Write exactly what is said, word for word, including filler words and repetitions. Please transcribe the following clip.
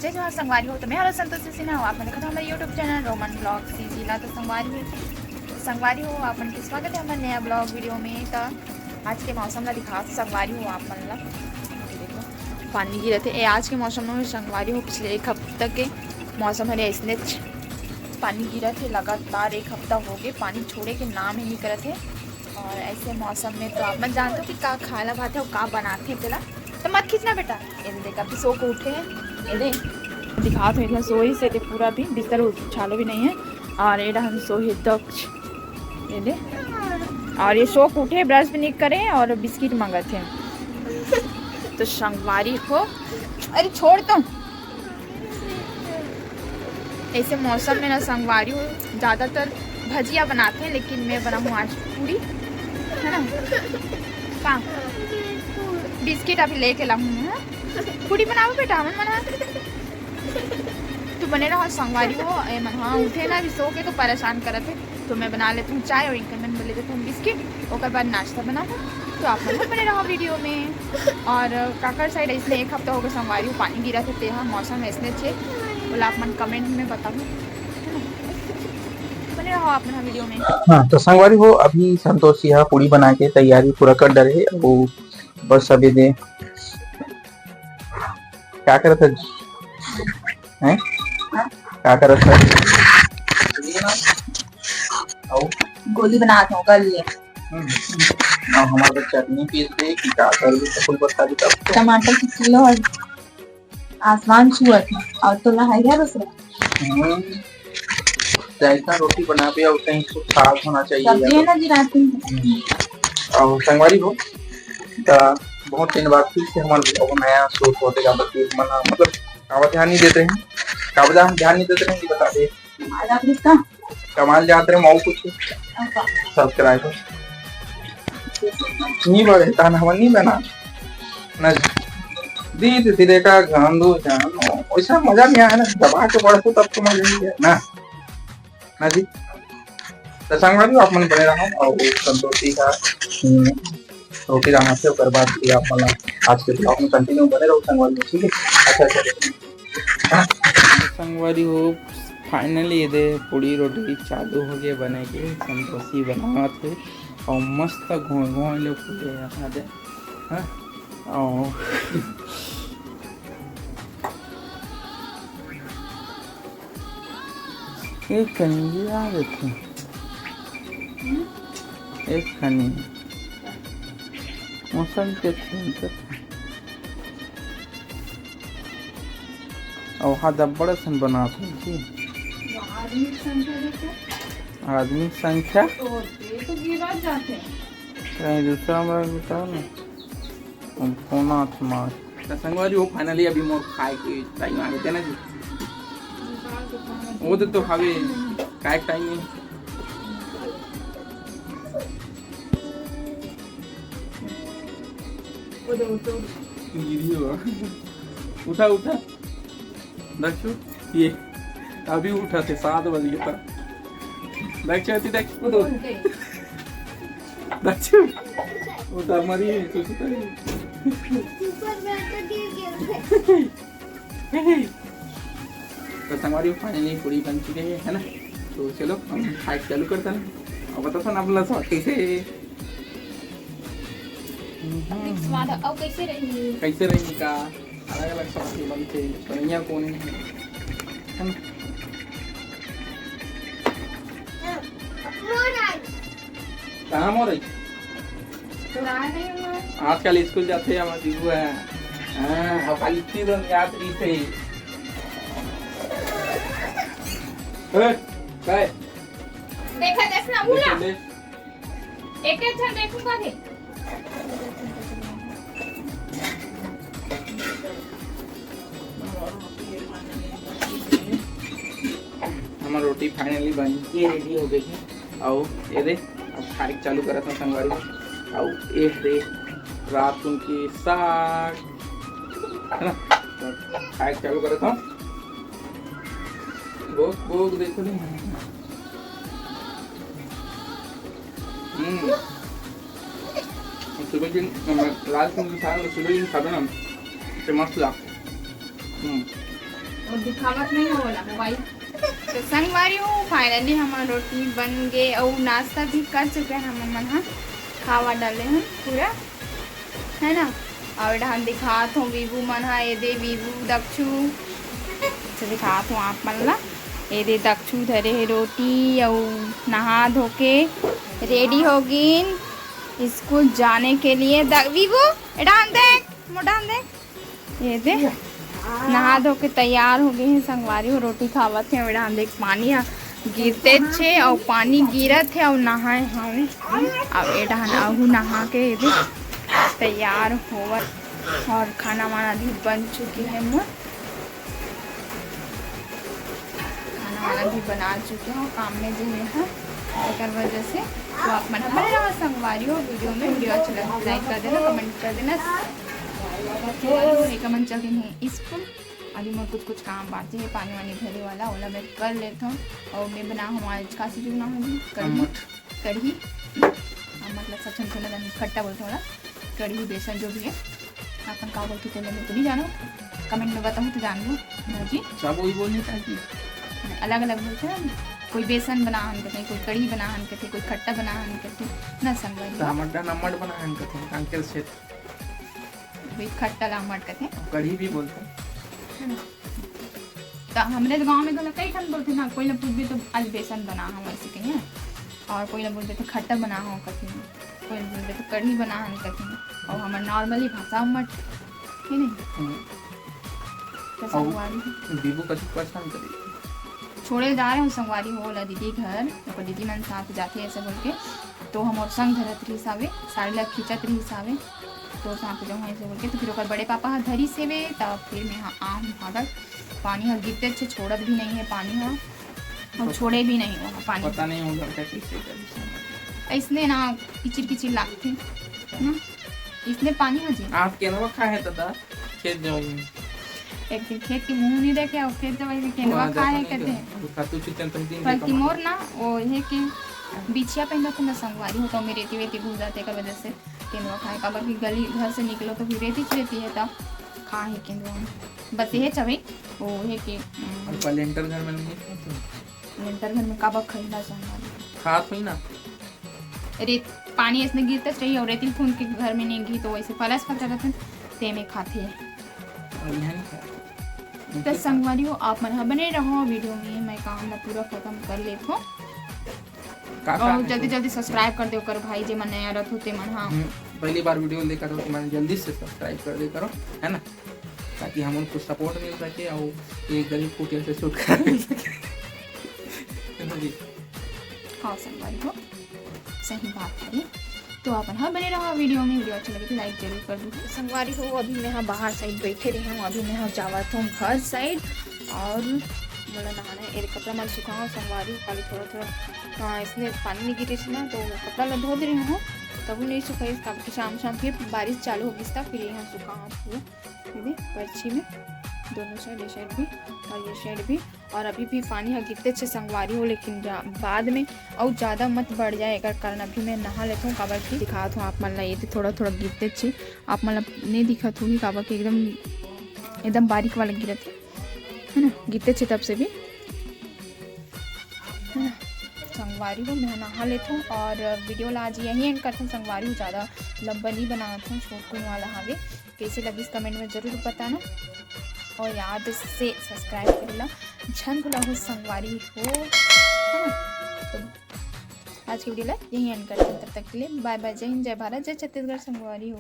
जय जोहार संगवारी हो, तो मैं हूं संतोषी सिन्हा, आप मन देखत हो हमर YouTube channel Roman Vlog CG ला। तो संगवारी हो, संगवारी हो, आप मन के स्वागत है हमर नया vlog video में। तो आज के मौसम ला दिखात हो संगवारी हो आप मन ला, देखो पानी गिरत हे। ए, आज के मौसम में संगवारी हो, पिछले एक हफ्ता के मौसम हरे ऐसने पानी गिरत हे लगातार, एक हफ्ता हो गए, पानी छोड़े के नाम ही नहीं करत हे। और ऐसे मौसम में तो आप मन जानते हो कि का खाए ला भाथे अउ का बनाथे तेला। तो मत खींचना बेटा। ये दे, अभी सो के उठे हैं। ये दे, दिखात हो, इतना सोई से ते पूरा भी बिस्तर उछालो भी नहीं है। और ये हम सोई दक्ष, ये दे। और ये सो के उठे, brush भी नहीं करे और बिस्किट मांगत है। तो संगवारी हो, अरे छोड़ तो। ऐसे मौसम में ना संगवारी हो, ज़्यादातर भजिया बनाते हैं, लेकिन मैं बनाऊँ आज पूड़ी, है ना? का बिस्किट अभी लेके लाऊँ, हाँ? पूड़ी बनाओ बेटा, हमन बना। तो बने रहो संगवारी हो, ए मन हाँ उठे ना अभी सो के, तो परेशान करत है। तो मैं बना लेती हूँ चाय और इनके मन ले देती हूँ बिस्किट, ओकर बाद नाश्ता बनाऊँ। तो आप मन बने रहो video में। और काकर side इसने एक हफ्ता हो गया संगवारी हो, पानी गिरत हे, तेहा मौसम ऐसने छे, बोला आप मन comment में बताओ। बने रहो आप मन video में। हाँ, तो संगवारी हो, अभी संतोषी हा पूड़ी बना के तैयारी पूरा कर डरे हे, वो बस अभी दे का करत हे? हैं? का करत हे? अउ गोली बनात हूँ, कर लिए। हम्म। अउ हमारे चटनी पीस दे कि का कर दे, फूल पत्ता भी तब। टमाटर की किलो है, आसमान छुअत है, और तो लहाई है दूसरा। हम्म। जैसा रोटी बनाबे, उतना ही कुछ खास होना चाहिए। सब्जी है ना जी, रात में। हम्म। और संगवारी हो, त बहुत दिन बाद फिर से हमारे vlog नया shoot होते का, बल्कि मन, मतलब, काबर ध्यान नहीं देते हैं, काबर ध्यान नहीं देते हैं, ये बता दे। आज आप किसका? कमाल जात रहे, मऊ कुछ। अच्छा। Subscribe नहीं बढ़े, तान हवन नहीं बना। ना जी। धीरे धीरे का गांधो जानो, वैसा मजा नहीं आया ना, दबा के बढ़ो तब तो मजा नहीं आया ना। ना जी। तो संगवारी हो, आप मन बने रहो और संतोषी का, हम्म, रोटी लाना से ओकर बाद भी आप मन आज के vlog में continue बने रहो संगवारी हो, ठीक है? अच्छा, अच्छा। संगवारी हो, finally ये दे पूड़ी रोटी चालू हो गए बने के, संतोषी बनावत हे और मस्त घोंय घोंय ले पूड़ी यहाँ दे, हाँ? और एक कनी भी आ देते। एक कनी। मौसम के अच्छे हैं तो। और हाथ अब्बड़ असन बनात हे जी। आदमी की संख्या देखो। आदमी की संख्या? तो ये तो गिरा जाते हैं। कहीं दूसरा हमरा बताओ ना। अब फोन आत मार। त संगवारी हो, finally अभी मोर खाए के time आ गए ना जी। वो तो, तो हवे, खाए के time है। वो दे, वो तो। गिरी हो। उठा, उठा। दक्षु, ये अभी उठा थे, सात बज गया था। दक्षु, अति दक्षु, वो दो। दक्षु, वो तो हमारी है, सोचो तो नहीं। ऊपर बैठ के गिर गया। तो संगवारी, finally पूड़ी बन चुके हैं, है ना? तो चलो, हम खाए चालू करते हैं। अब बताओ ना, अपना स्वाद कैसे है? अपने स्वाद, अब कैसे रही? कैसे रही का? अलग-अलग सब्जी बनथे, बढ़िया कोने हे, है ना? कहाँ मोर आई? आजकल स्कूल जाथे, हमर दीबू है। हाँ, अब खाली इतनी बन याद रही थे। ए, काय? देखा, देख ना, देखो, बोला। देख। एक एक झन देखूंगा भी। हमर रोटी finally बन के ready हो गई है। अउ ये दे, अब खाए के चालू करत हूँ संगवारी। अउ ये दे, रात कुन के साग, है ना? तो खाए के चालू करत हूँ। भोग, भोग देखो नहीं। हम्म। सुबह दिन, हम रात को भी खाए, सुबह दिन खाते ना, तो मस्त लगता। हम्म। दिखावत नहीं हो वाला मोबाइल। तो संगवारी हो, finally हमर रोटी बन गे अउ नाश्ता भी कर चुके हैं हमन मन ह, खावा डाले हैं पूरा, है ना। अउ ए डहान दिखात हो वीवू मन ह, ए दे वीवू दक्षू, तो दिखात हो आप मन ला, ए दे दक्षू धरे हे रोटी अउ नहा धो के ready हो गिन स्कूल जाने के लिए। द-, वीवू, ए डहान देख, मोर डहान देख। ये दे, नहा धो के तैयार हो गे हे संगवारी हो, रोटी खावत हे। ए डहान देख, पानी ह गिरते छे अउ पानी गिरत हे अउ नहाए हवे। अब ए डहान आहू नहा के ये दे तैयार होवत। और खाना वाना भी बन चुके हे मोर, खाना वाना भी बना चुके हो काम में जे हे, एकर वजह से। तो आप मन ह बने रहो संगवारी हो वीडियो में। वीडियो अच्छा लगे like कर देना, comment कर देना। हमन चल दिन हे स्कूल। अभी मोर कुछ कुछ काम बाकी हे, पानी वानी भरे वाला, ओला मैं कर लेथव। और मैं बनाहूँ आज का चीज बनाहूँ जी, कढ़ी। अम्मट। कढ़ी, अम्मट ला सब झन थोड़ा खट्टा बोलथे ओला, कढ़ी बेसन जो भी है, अपन का बोलथे तेला मैं तो नहीं जानो, comment में बताहूँ तो जान लो। हाँ जी। सब वही बोलने का जी। अलग अलग बोलथे ना, कोई बेसन बनाहन कथे, कोई कढ़ी बनाहन कथे, कोई खट्टा बनाहन कथे, ना संगवारी। तो हमर डहन अम्मट बनाहन कथे, कांकेर से। वही खट्टा ला अम्मट कथे। कढ़ी भी बोलथे। है ना? तो हमरे तो गाँव में घला कई ठन बोलथे ना, कोई ला पूछबे तो आज बेसन बनाहन वैसे कहिए, और कोई ला बोलथे खट्टा बनाहन कथे, कोई ला बोलथे कढ़ी बनाहन कथे, और हमर normally भाषा अम्मट, है नहीं? हम्म। तो अउ संगवारी। बीबू कछु परेशान करी। छोड़े जा रहे हो संगवारी हो ला दीदी घर, ओकर दीदी मन साथ जाथे ऐसे बोल के, तो हमर संग धरत रहिस हावे, साड़ी ला खींचत रहिस हावे, तो साथ जाऊँ ऐसे बोल के, तो फिर ओकर बड़े पापा ह धरिस हेवे, तब फिर मैं ह-, आहूँ भागत, पानी ह गिरते छे, छोड़त भी नहीं है पानी ह, और छोड़े भी नहीं वो पानी। पता नहीं वो लड़का कैसे करी समझ। ऐसने ना किचिर किचिर लागथे ना, इसने पानी ह जी। आप केनवा खाए हैं दादा, खेत जवाई में। एक दिन खेत के मुंह नहीं देखे और खेत जवाई में केनवा वहाँ खाए जाता नहीं कहते हैं। था। वो खातू चुचन तुम दिन बल्कि देखा मोर ना वो ये कि बिछिया पहनत ना संगवारी हो तो मेरे रेती वेती घुस जाते एकर वजह से केनवा खाए, काबर कि गली घर से निकलो तो फिर रेती च रेती है तब खा है केंदवा में। बस ये चवे वो है कि, उम, और पलेंटर घर में नहीं खाते? पलेंटर घर में काबर खरीदा संगवारी? खात हुई ना। रेत, पानी ऐसने गिरते चाहिए और रेती फूंद के घर में नहीं गी तो वैसे फलस फल रहते हैं, ते में खाते हैं। और यहाँ नहीं खाते। तो संगवारी हो, आप मन ह बने रहो वीडियो में, मैं काम ला पूरा खत्म कर लेत हूँ। का और काम है जल्दी तो? जल्दी subscribe कर दो कर भाई, जे मन नया रहत हो ते मन, हाँ। हम्म, पहली बार वीडियो देखा तो मन जल्दी से subscribe कर दे करो, है ना, ताकि हमन को support मिल सके और ये गरीब कुटिया से छुटकारा मिल सके। है ना जी? हाँ संगवारी हो, सही बात है। तो आप मन ह बने रहो वीडियो में, वीडियो अच्छा लगे तो like जरूर कर दो। संगवारी हो, अभी मैं ह बाहर side बैठे रहे हूँ, अभी मैं ह जावत हूँ घर side और मोला नहाना है। एरे कपड़ा मन सुखाओ संगवारी हो, खाली थोड़ा थोड़ा, हाँ, इसने पानी नहीं गिरे ना तो कपड़ा ला धो दे रहे हूँ, तब नहीं सुखाई। तब शाम शाम फिर बारिश चालू होगी तब फिर यहाँ सुखाओ पूरा। ये दे, पर्ची में दोनों side, ये side भी और ये side भी। और अभी भी पानी ह गिरते छे संगवारी हो, लेकिन जा-, बाद में अउ ज़्यादा मत बढ़ जाए, एकर कारण अभी मैं नहा लेत हूँ, काबर कि दिखात हूँ आप मन ला, ये दे थोड़ा थोड़ा गिरते छे, आप मन ला नहीं दिखत होगी, काबर कि एकदम, एकदम बारीक वाला गिरत है, है ना, गिरते छे तब से भी, है ना। संगवारी हो, मैं नहा लेत हूँ और वीडियो ला आज यहीं end करत हूँ संगवारी हो, ज़्यादा लंबा नहीं बनावत हूँ, छोटकुन वाला हावे। कैसे लगिस comment में जरूर बताना और याद से subscribe करेला झन भुलाहू संगवारी हो, है ना? तो आज के वीडियो ला यहीं end करते हैं, तब तक के लिए bye bye, जय हिंद, जय भारत, जय छत्तीसगढ़ संगवारी हो।